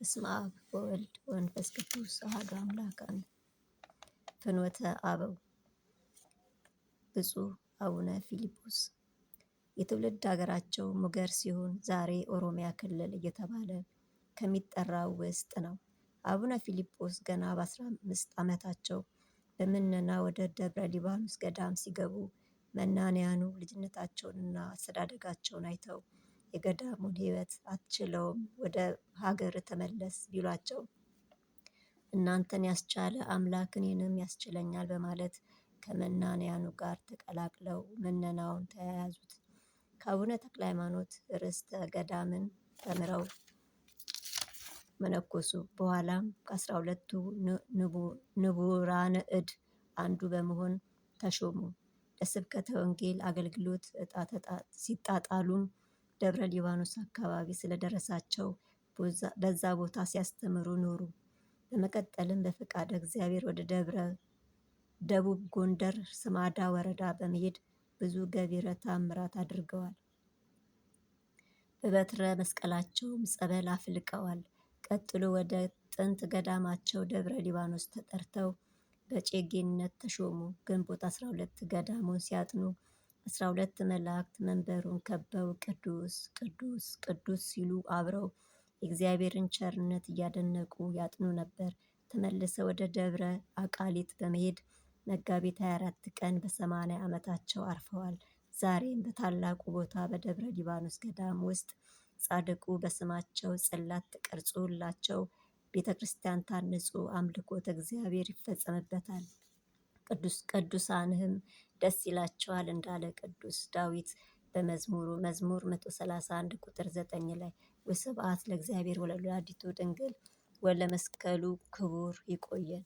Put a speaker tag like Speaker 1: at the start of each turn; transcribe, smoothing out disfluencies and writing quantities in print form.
Speaker 1: በስመ አብ ወወልድ ወመንፈስ ቅዱስ አሐዱ አምላክ አሜን። ፍኖተ አበው። ብፁዕ አቡነ ፊልጶስ የትውልድ ሀገራቸው ሙገር ሲሆን ዛሬ ኦሮሚያ ክልል እየተባለ ከሚጠራው ውስጥ ነው። አቡነ ፊልጶስ ገና በ15 ዓመታቸው በምነና ወደ ደብረ ሊባኖስ ገዳም ሲገቡ መናንያኑ ልጅነታቸውንና አስተዳደጋቸውን አይተው የገዳሙን ሕይወት አትችለውም፣ ወደ ሀገር ተመለስ ቢሏቸው እናንተን ያስቻለ አምላክ እኔንም ያስችለኛል በማለት ከመናንያኑ ጋር ተቀላቅለው ምነናውን ተያያዙት። ከአቡነ ተክለ ሃይማኖት ርስተ ገዳምን ተምረው መነኮሱ። በኋላም ከ12ቱ ንቡራነ እድ አንዱ በመሆን ተሾሙ። ለስብከተ ወንጌል አገልግሎት ዕጣ ሲጣጣሉም ደብረ ሊባኖስ አካባቢ ስለደረሳቸው በዛ ቦታ ሲያስተምሩ ኖሩ። በመቀጠልም በፈቃደ እግዚአብሔር ወደ ደብረ ደቡብ ጎንደር ስማዳ ወረዳ በመሄድ ብዙ ገቢረ ተአምራት አድርገዋል። በበትረ መስቀላቸውም ጸበል አፍልቀዋል። ቀጥሎ ወደ ጥንት ገዳማቸው ደብረ ሊባኖስ ተጠርተው በእጨጌነት ተሾሙ። ግንቦት 12 ገዳሙን ሲያጥኑ 12 መላእክት መንበሩን ከበው ቅዱስ ቅዱስ ቅዱስ ሲሉ አብረው የእግዚአብሔርን ቸርነት እያደነቁ ያጥኑ ነበር። ተመልሰው ወደ ደብረ አቃሊት በመሄድ መጋቢት 24 ቀን በ80 ዓመታቸው አርፈዋል። ዛሬም በታላቁ ቦታ በደብረ ሊባኖስ ገዳም ውስጥ ጻድቁ በስማቸው ጽላት ተቀርጾላቸው ቤተ ክርስቲያን ታንጾ አምልኮተ እግዚአብሔር ይፈጸምበታል። ቅዱሳንህም ደስ ይላቸዋል እንዳለ ቅዱስ ዳዊት በመዝሙሩ መዝሙር 131 ቁጥር 9 ላይ። ወስብሐት ለእግዚአብሔር ወለወላዲቱ ድንግል ወለመስቀሉ ክቡር። ይቆየን።